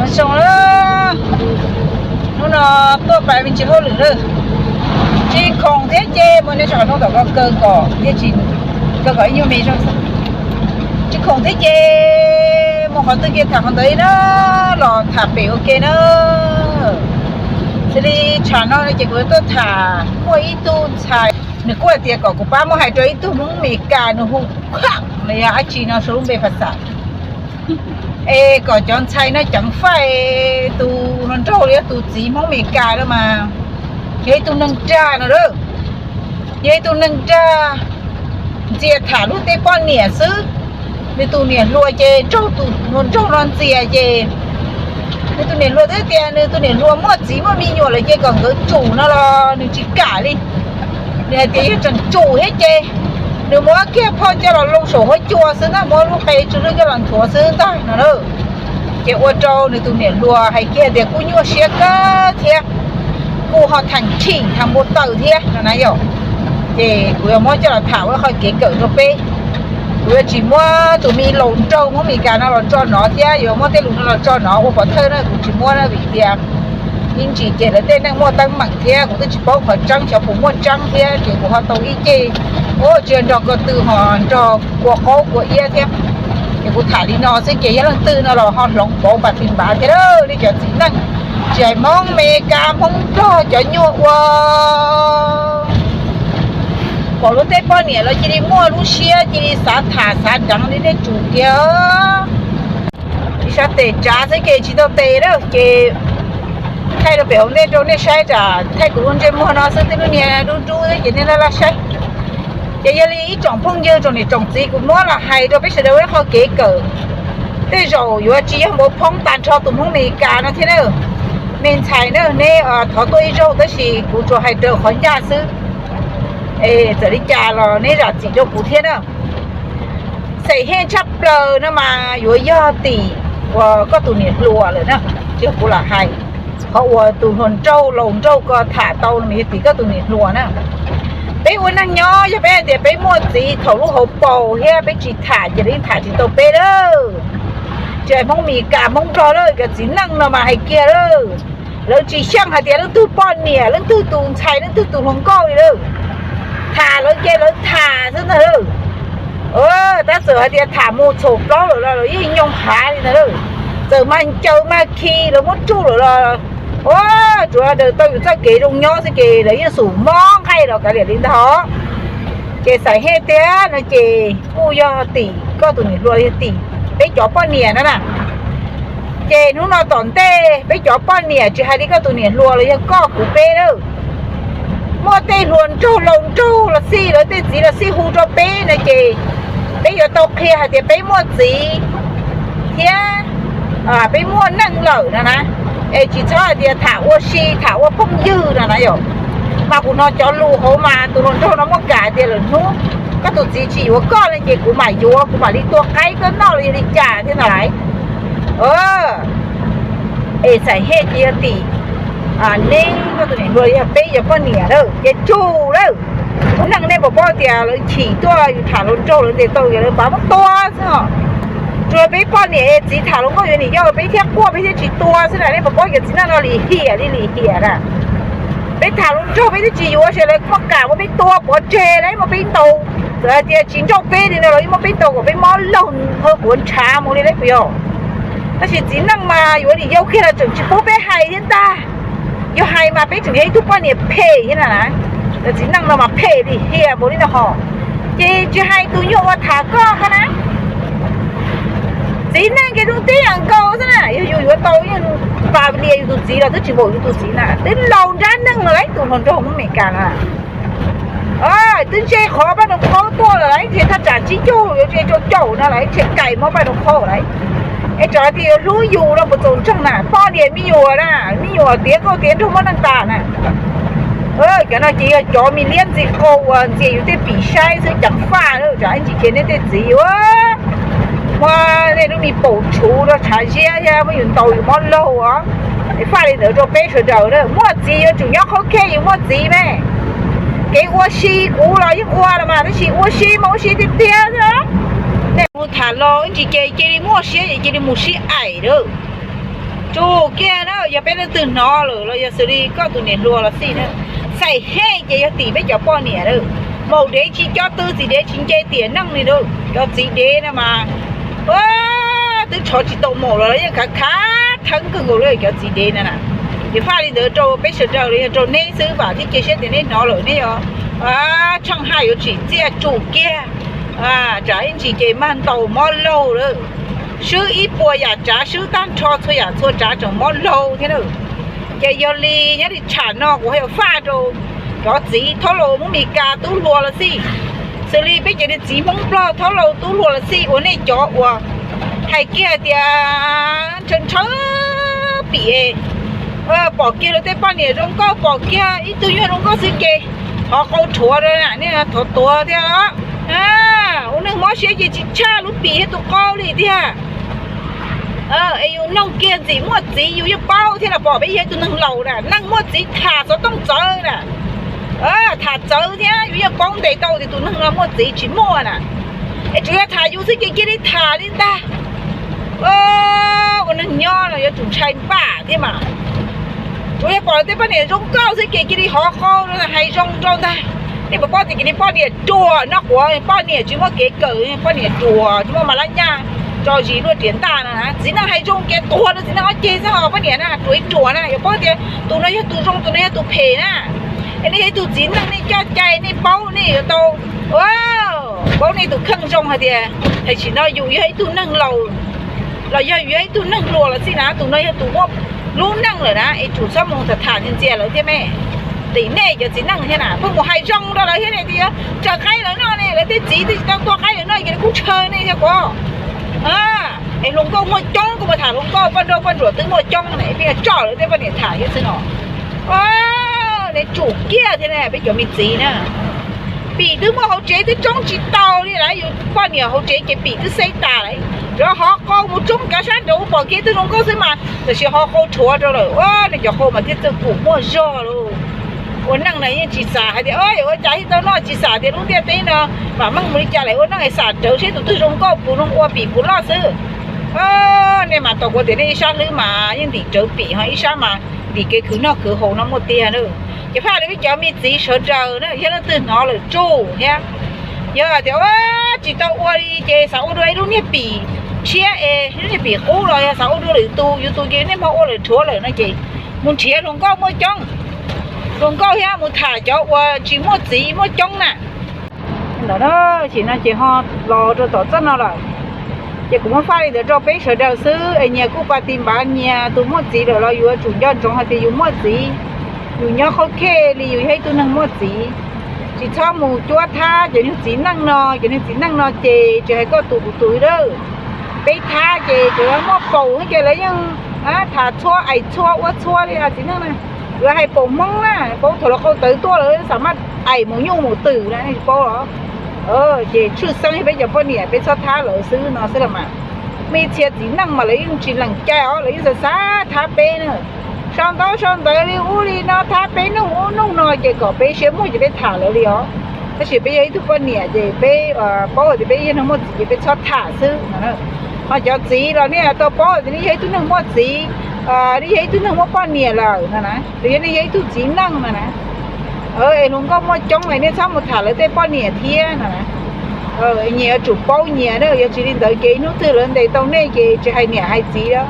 Nyob zoo lawm, hnub no tuaj pab me ntsis hauj lwm lawm. Tsis khoom thiab ces muaj nej sawv daws hnub tom ko kaw kom thiab tsis kaw kom ib nyuag me zoo. Tsis khoom thiab ces mus qhov twg ces tham qhov ntawd li na, los tham pem ua ke na. Xws li tsam no ces kuv tuaj tham muaj ib tug ntxhais, nws kuj hais tias kom kuv pab muab hais rau ib tug Hmoob Amelikas nws hu Kham los yog dab tsi no sau lub npe phas xas, es kom cov ntxhais no ceev faj tus hluas nraug los yog tus txiv Hmoob Amelikas no mas yog ib tug neeg dag no lawm. Yog ib tug neeg dag, ntxias tham lub tej poj niam xwb. Nws tus niam hluas ces raug tus hluas nraug no ntxias ces nws tus niam hluas twb tias nws tus niam hluas muaj txiv muaj me nyuam lawm ces kom nkawd tsum no los nws tsis kam li. Nws hais tias yog tseem tsum thiab ces nws muab kiag phauj coj los loo saum huab cua xwb ntag, muab lub qe tsw lwj coj los nthuav xwb ntag no na. Ces ua rau nws tus niam hluas hais kiag tias kuj nyuaj siab kawg thiab, kuj ho theem chim theem npau taws thiab no na yom. Ces kuv yuav muab coj los tham ua qhov kev kawm rau peb. Kuv yuav tsis muab tus me laus nraug Hmoob Amelikas no los tso nov thiab yuav muab tej lus no los tso nov ua pov thawj na, kuv tsis muab na vim tias ib ntsis ces lawv tej neeg muaj teeb meem thiab kuv twb tsis paub qhov tseeb xyov puas muaj tseeb thiab ces kuv ho tau ib ce, tsis yog nrog ko tw ho nrog kua qaub kua iab thiab. Ces kuv tham li no xwb ces yog leej twg no los ho hloov pauv npav tis npav thiab lawm nej cov txiv neej, tsis hais Hmoob Amelikas Hmoob Nplog cov nyuag ua pom lub tej poj niam los cia li muaj lub siab cia li xav tham xav deev li nej tsum kiag. Ib sab tes tsav xwb ces tsis tau tes lawm ces thaij rau pem hauv ntej rau nej saib tsam thaij kuv lub ntsej muag no xwb twb lub niag dub dub xwb ces nej laj laj saib. Ces yog li ib tsoom phooj ywg tsoom niam tsoom txiv kuv muab los hais rau peb sawv daws ua ib qho kev kawm. Tej zaum yuav tsis yog npau phoob tag nrho tus Hmoob Amelikas no thiab na. Me ntxhais na neb thov tuaj ib zaug tab sis kuv tsuas hais raws qhov ncaj xwb. Es txawm li cas los neb zam txim rau kuv thiab na. Xam hej tshaj plaws no mas yuav yog tim uas koj tus niam hluas lawm na, tsis yog kuv lam hais. Qhov uas tus hluas nraug laus nraug ko tham tau no mas yog tim koj tus niam hluas na. Peb ua neeg nyob yog peb hais tias peb muaj txiv thaum lub hauv paus thiab peb tsis tham ces lawv yeej tham tsis tau peb lawm. Tsis hais Hmoob Amelikas Hmoob Nplog lawm, cov txiv neej no mas hais kiag lawm, lawv tsis xyeej hais tias leej twg poj niam leej twg tus ntxhais leej twg tus hluas nkauj li lawm. Tham lawv ces lawv tham xwb ntag lawm. Tab txawm hais tias tham mus txhaum plaub lawm los lawv yeej nyoog hav li ntag lawm. Txawm mag ncaws mag khi lawv muab ruj lawm los ua tsuav daws tau yus txoj kev zoo nyob xwb ces lawv yeej xum mob nqaij los kav liam li ntag os. Ces xam hej tiag no ces kuj yog tim koj tus niam hluas yog tim peb cov poj niam no na. Ces hnub no tom ntej peb cov poj niam tsis hais li koj tus niam hluas los yog koj kuv peb lawm, muaj tej hluas nraug laus nraug los xij lawv tej txiv los xij hu rau peb no ces peb yuav tau qhia hais tias peb muaj txiv thiab peb muaj neej lawm no na. Es tsis txhob hais tias tham ua si tham ua phooj ywg no na yom. Mas kuv hnov cov lus hauv mas tus hluas nraug no muaj kam tias lwm hnub koj tus txiv tsis yuav koj li ces kuv mam yuav, kuv mam li tua qaib koj noj los yog li cas thiab ntag lauj. Es xam hej ces yog tim neb koj tus niam hluas yog peb yog poj niam lawm ces tsum lawm. Neej nej puas paub tias lawv chim tuaj yus tham hluas nraug lawv ntes tau yus lawv pav muab tua xwb os. Tsuas peb poj niam txiv tham hluas nkauj yuav niam yau peb thiaj quaj peb thiaj tsis tua xwb na. Nej puas paub cov txiv neej no lim hiam li lim hiam na. Peb tham hluas nraug peb twb tsis yuav ces lawv muaj kam muab peb tua pov tseg lawm muab peb ntaus. Txawm hais tias tsis nrauj peb li no los yeej muab peb ntaus kom peb mob laug qhov quav ntshav mus li lawm puas yog? Tab sis txiv neej mas yuav niam yau kiag los tseem tsis pub peb hais thiab ntag. Yog hais mas peb tseem yog ib tug poj niam phem thiab na. Cov txiv neej no mas phem lim hiam npaum li no hos. Ces tsis hais tus nyuag uas tham koj ko na, txiv neej kev zoo tib yam nkaus xwb na. Yog yus yuav tau yeej pa lias yus tus txiv los twb tsis npaum yus tus txiv na, twb laus nrab neeg los lawm tus hluas nraug Hmoob Amelikas na. Twb ntshe qhov paj noo qhaub tuaj lawm lauj, ntshe thaj tsam tsib caug yuav ntshe rau caum no lawm, ntshe kais mob paj noo qhaub lawm. Es tsam tias yuav hlub yus no puas txaus ntseeg na, poj niam me nyuam na, me nyuam tiav nkauj tiav nraug muaj neej tas na. Cov no ces yog cov me liab ntxi qau uas ntxias yus tej pim saib xwb ceev faj lawm, tsam ib ntsis ces nej tej txiv yuav muab nej lub me paum tshuv rau tshav ziab thiab muab yus ntaus yus mob laug os. Es faj li ntawd rau peb sawv daws na, muaj txiv yuav tsum nyob qhov khej yus muaj txiv me. Kev ua si kuv los yeej ua los mas, tab sis ua si mas ua si tiag tiag xwb. Nej mus tham los ib ntsis ces cia li muaj siab ces cia li mus sib aim lawm. Tsum kiag na, yog peb leej twg hnov lawm los yog xws li koj tus niam hluas los xij na, xaim heej ces yog tim peb cov poj niam lawm. Maum dev tsis co tw, txiv dev tsis nce tiam neej li lawm. Cov txiv dev no mas twb tshov tsis tau maum los yeej khav khav theeb kawg nkaus li cov txiv dev no na. Ces faj li ntawd rau peb sawv daws los yog rau neb xwb vam thiab cia siab tias neb hnov lawm neb yuav tsheej haj yuav tsim txiaj tsum kiag. Tsam ib ntsis ces mag ntaus mob laug lawm. Swb ib puas yam tsav, swb tag nrho txhua yam txhua tsav tseem mob laug thiab na. Ces yog li nyob li tsham no kuv yuav faj rau cov txiv thaub laus Hmoob Mes Kas tub hluas los xij, xws li peb cov niag txiv Hmoob Nplog thaub laus tub hluas los xij uas nej cov uas hais kiag hais tias ntshaw ntshaw pim, pom kiag luag tej poj niam zoo nkauj, pom kiag ib tug nyuag zoo nkauj xwb ces hov qau rhuav rau na, nej thov tuav thiab. Ua neeg mob siab ces tsis tshaj lub pim thiab tus qau li tiag. Es yus noog kiag ntxim muaj txiv yus yeej paub thiab los pom peb yog ib tug neeg laus na, neeg muaj txiv tham xov tooj txawv na. Tham txawv thiab yus yeej paub ntes tau tias tus neeg no muaj txiv tsis muaj na. Es tsuas yog tham yus xwb ces cia li tham li ntag. Ua neeg nyob no yuav tsum ntshai npaj thiab mas. Tsuas yog pom tej poj niam zoo nkauj xwb ces cia li hov qau hais zoo rau ntag. Nej puas paub tias cov niag poj niam ruam no quav poj niam tsis muaj kev kawm, poj niam ruam tsis muaj mas lab nyaj tso zis luaj riam ntaj no na, txiv neej hais zoo ces tuag rau txiv neej ob ceg xwb os poj niam na, ruam ib ruam na. Yuav paub tias tus no yog tus zoo, tus no yog tus phem na. Es nej yog ib tug txiv neej nej coj cai nej paub nej yuav tau paub nej tus kheej zoo hais tias tam sim no yus yog ib tug neeg laus los yog yus yog ib tug neeg hluas los xij na, tus no yog tus muaj lub neej lawm na, es tsum txhob mus tham tham ntxias ntxias lawv thiab me. Tim nej cov txiv neej thiab na pheej mus hais zoo rau lawv thiab ne, tias tsam qaib lawv noj ne, lawv tej txiv twb tsis tau tua qaib lawv noj ces lawv kuj ntshaw nej thiab kuv. Es hluas nkauj muaj coob, kuv mus tham hluas nkauj poj nrauj poj ntsuam twb muaj coob ne, pheej tso lawv tej poj niam tham thiab xwb no. Nej tsum kiag thiab ne peb cov me txiv na. Pim twb muaj hauv tsev twb tsoob tsis tau li lawm, yus poj niam hauv tsev ces pim twb xeb tas lawm. Lawv hov qau mus tsoob kav sab nraud pom kiag twb zoo nkauj xwb mas tam sim hov qau rhuav rau lawm. Ua nej cov qau mas thiaj txawj kum muaj zog lauj. Ua neej na yeej tsis xav hais tias ua cas thiaj tau noj, tsis xav tias lub ntiaj teb no mam meej mus li cas lawm. Ua neej xam rawv seb tus twg zoo nkauj puas zoo ua pim puas loj xwb. Nej mas tau kuv tias nej ib sab hlwb mas yeej ntim rawv pim ho ib sab mas ntim kev khwv noj khwv haus no muaj tiag na. Ces faj rau peb cov me txiv sawv daws na, yog leej twg hnov lawm tsum thiab. Yog tias tsis tau ua li ces xav ua dua ib lub niag pim tshiab es lub niag pim qub los yog xav ua dua lwm tus, yus tus ces nej hmo ua lawm rhuav lawm no ces mus nrhiav hluas nkauj muaj coob, hluas nkauj thiab mus tham cov uas tsis muaj txiv muaj coob na. Ntawd na, tam sim no ces ho los rau tom txoj no lawm. Ces kuv muab faj li ntawd rau peb sawv daws xwb es nyias kuj pas tis npav nyias, tus muaj txiv lawm los yuav tsum nco ntsoov hais tias yus muaj txiv, yus nyob qhov khej li yus yog ib tug neeg muaj txiv. Tsis txhob mus cuab thab cov niag txiv neej no, cov niag txiv neej no ces tsis hais koj tus kuv tus li lawm. Peb thab ces cov muaj paus ces lawv yeej tham txhua aim txhua ua txhua li txiv neej na. Lawv hais paus Hmoob na, paub thaum lawv qau tawv tuaj lawv xam maj aim mus nyuj mus twm na, nej tsis paub los? Ces tshwj xeeb yog peb cov poj niam peb txhob thab lawv xwb no xwb los mas. Muaj ib txhia txiv neej mas lawv yeej tsis lees cai os, lawv yeej xav xav thab peb na. Sau ntaub sau ntawv li ub li no thab peb nug ub nug no ces kom peb siab muag ces peb tham lawv li os. Tab sis peb yog ib tug poj niam ces peb paub tias peb yog neeg muaj txiv ces peb txhob tham xwb no. Ho cov txiv los nej tau paub tias nej yog ib tug neeg muaj txiv, nej yog ib tug neeg muaj poj niam lawm no na, los yog nej yog ib tug txiv neej no na, es hluas nkauj muaj coob es nej txhob mus tham lawv tej poj niam thiab no na. Nyias yuav tsum paub nyias na, yog tsis li ntawd ces ib hnub twg lawv ntes tau nej ces tsis hais niam hais txiv lawm.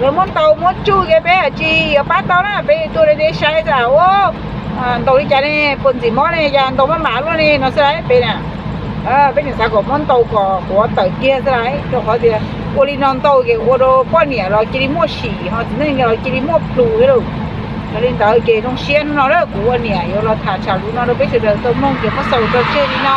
Lawv muab ntaus muab tsuj ces peb tsis yuav pab tau na, peb tuaj deb deb saib xwb ua ntaus li cas ne, puas ntxim mob ne, cas ntaus maj mam luaj ne no xwb peb na. Peb tseem xav kom muab ntaus kom quav tawm kiag xwb lauj, rau qhov tias ua li no ntau ces ua rau poj niam los cia li muaj sim ho txiv neej los cia li muaj plhus thiab lauj. Yog li ntawd ces zoo siab hnub no lawm kuv ua niam yuav los tham tsham lus no rau peb sawv daws tau mloog ces muab xaus tso tseg li no.